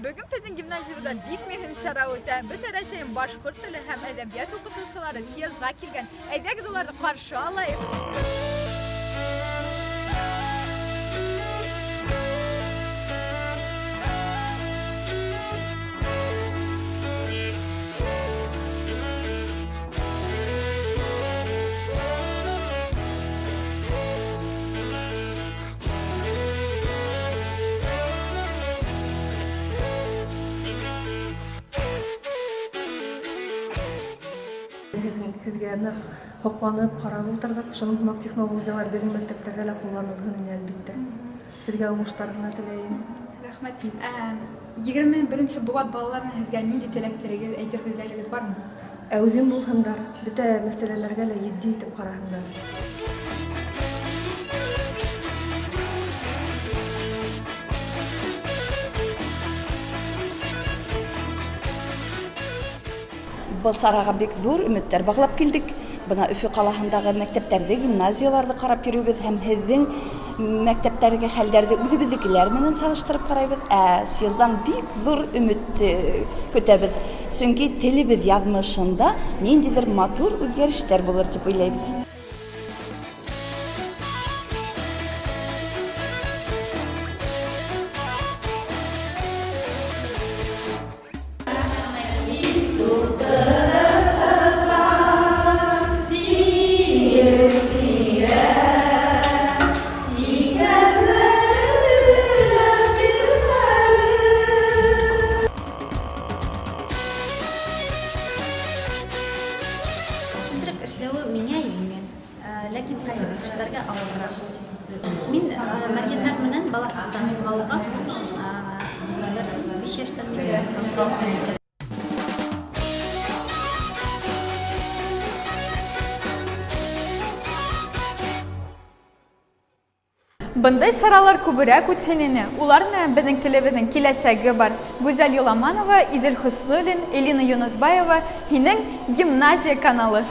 Бөгөн беҙҙең гимназиябыҙҙа бик мөһим сара үтә. Бөтә Рәсәйҙең башҡорт теле һәм әҙәбиәт уҡытыусылары съездға килгән. Әйҙәгеҙ уларҙы ҡаршы алайыҡ. Һеҙҙең һеҙгә ныҡ һоҡланып ҡарап ултырҙыҡ. Шуның һымаҡ технологиялар беҙҙең мәктәптәрҙә лә ҡулланылһын ине, әлбиттә. Һеҙгә уңыштар ғына теләйем. Рәхмәт. 21 быуат балаларына һеҙгә ниндәй теләктәрегеҙ, әйтер һүҙҙәрегеҙ бармы? Әүҙем булһындар, бөтә мәсьәләләргә лә етди итеп ҡараһындар. Был сараға бик ҙур өмөттәр бағлап килдек. Бына Өфө ҡалаһындағы мәктәптәрҙе, гимназияларҙы ҡарап йөрөйбөҙ һәм һеҙҙең мәктәптәрге хәлдәрҙе үҙебеҙҙекеләр менән сағыштырып ҡарайбыҙ. Ә съездан бик ҙур өмөт көтәбеҙ. Сөнки телебеҙ яҙмышында ниндәйҙер матур үҙгәрештәр булыр тип уйлайбыҙ. Төшендереп эшләүе миңә еңел, ләкин ҡайһы бер кешеләргә ауырыраҡ. Мин мәрйеннәр менән баласаҡтан мауығам, бер 5 йәштән микән, 6 йәштән микән. Бындай саралар күберәк үтһен ине. Улар менән беҙҙең телебеҙҙең киләсәге бар. Гүзәл Юламанова, Иҙел Хөснуллин, Элина Юнысбаева, һинең Гимназия каналы.